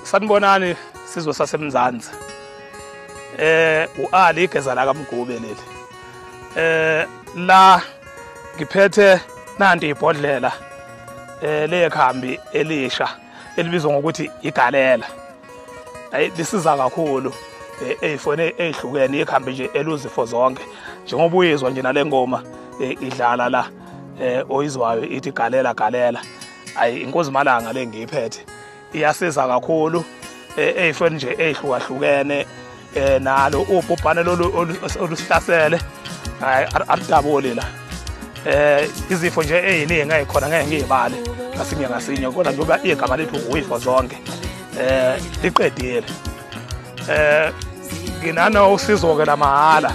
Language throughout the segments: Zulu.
Sanibonani sizwe saseMzansi. uAli igeza la kaMgube leli. La ngiphethe nanti ibhodlela lekhambi elisha elibizwa ngokuthi igalela. Ayi lisiza kakhulu eyifone ezihlukene, ikhambi nje eluzifo zonke. Njengoba uyizwa nje nale ngoma idlala la oyizwayo ithi galela galela. Ayi inkozi malanga le ngiyiphethe iyasiza kakhulu eyifeni nje ezihlukahlukene, nalo ubhubhane lolu olusihlasele hayi aludabuli la. Izifo nje eziningi ezikhona ngeke ngiyibale ngasinye ngasinye, kodwa njengoba igama lethu uyifo zonke liqedile. Nginano usizo ke lamahhala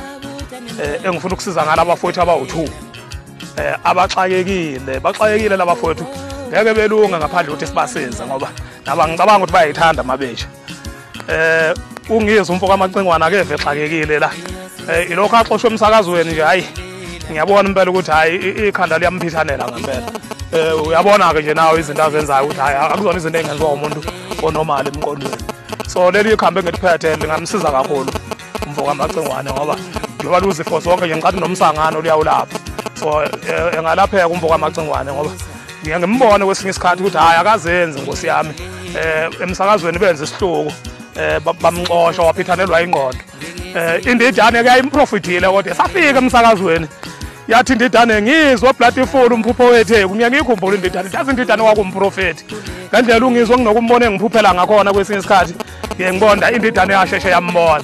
engifuna ukusiza ngala abafowethu abawu2 abaxakekile, baxakekile labafowethu, ngeke belunga ngaphandle ukuthi sibasize ngoba naba ngicabanga ukuthi bayayithanda amabesha. Ungizwe umfo kaMacingwane akeve exakekile la, ilokho axoshwe emsakazweni nje. Hayi ngiyabona impela ukuthi hayi ikhanda liyamphithanela ngempela. Uyabona ke nje nawe izinto azenzayo ukuthi hayi akuzona izinto engenziwa umuntu onormal emqondweni. So leli ikhambi engiliphethe lingamsiza kakhulu umfo kaMacingwane ngoba njengoba luzifo zonke nje ngicathi nomsangano luyawulapha. So engalapheka umfo kaMacingwane ngoba ngiye ngimbone kwesinye isikhathi ukuthi hayi akazenzi nkosi yami. Emsakazweni benza isihluku, bamxosha waphithanelwa ingqondo. Indidane ke ayimprofitile kodwa safika emsakazweni yathi indidane ngizwe platform umphupho wethu. Ngiye ngiyikhumbule indidane, yazi indidane wakumprofeti ngendlela ungizwe nginokumbona engiphuphela ngakhona kwesinye isikhathi ngiye ngibonda indidane yasheshe yambona.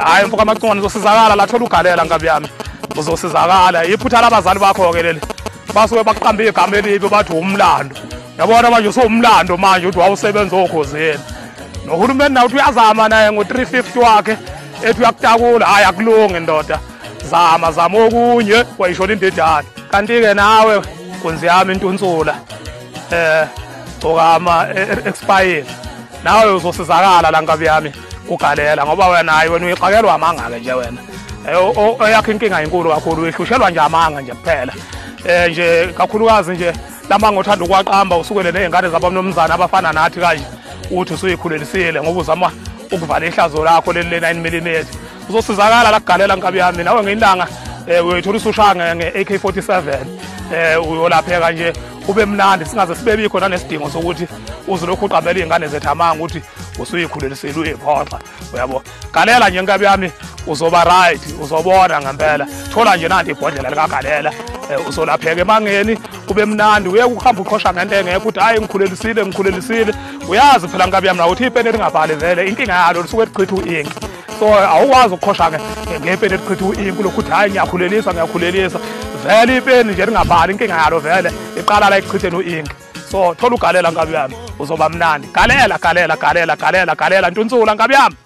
Hayi mfo kaMacingwane uzosizakala la, thola ugalela nkabi yami, uzosizakala. Iphutha labazali bakho ke leli, basuke baqamba igama elibi bathi umlando. Yabona manje usumlando manje uthi wawusebenza okhozeni. Nohulumeni nawe uthi uyazama naye ngo-350 wakhe ethi uyakutakula. Hayi akulungi ndoda, zama zama okunye, wayishona indidane. Kanti-ke nawe nkunzi yami intunsula gcokama expire, nawe uzosizakala la nkabi yami ugalela ngoba wena hayi wena uyixakelwa amanga-ke nje wena. Eyakho inkinga inkulu kakhulu, uyihlushelwa nje amanga nje kuphela. Nje kakhulukazi nje lamanga othanda ukuwaqamba usukele ney'ngane zabamnumzane abafana nathi kanje, uthi usuyikhulelisile ngoba uzama ukuvala ihlazo lakho leli le-9 mm. Uzosizakala la kugalela nkabi yami. Nawe ngelanga uyoyithola usushaya nge-AK47, uyolapheka nje ube mnandi, singaze sibe bikho nanesidingo sokuthi uzolokhu uqambela iy'ngane zethu amanga ukuthi usuyikhulelisile uyiphoxa. Uyabo, galela nje nkabi yami, uzoba right, uzobona ngempela. Thola nje nanti ibhodlela likagalela, uzolapheka emangeni ube mnandi. Uye ukuhamba uqhosha ngento engekho uthi hayi ngikhulelisile ngikhulelisile. Uyazi phela nkabi yami nawe uthi ipeni elingabhali vele inkinga yalo lisuke lichitha u-inki. So awukwazi ukuqhosha ngepeni elichitha u-inki lokhu uthi hayi ngiyakhulelisa ngiyakhulelisa. Vele ipeni nje lingabhali inkinga yalo vele iqala la ekuchitheni u-inki. So thola ugalela nkabi yami, uzoba mnandi. Galela galela galela galela galela ntunsula nkabi yami.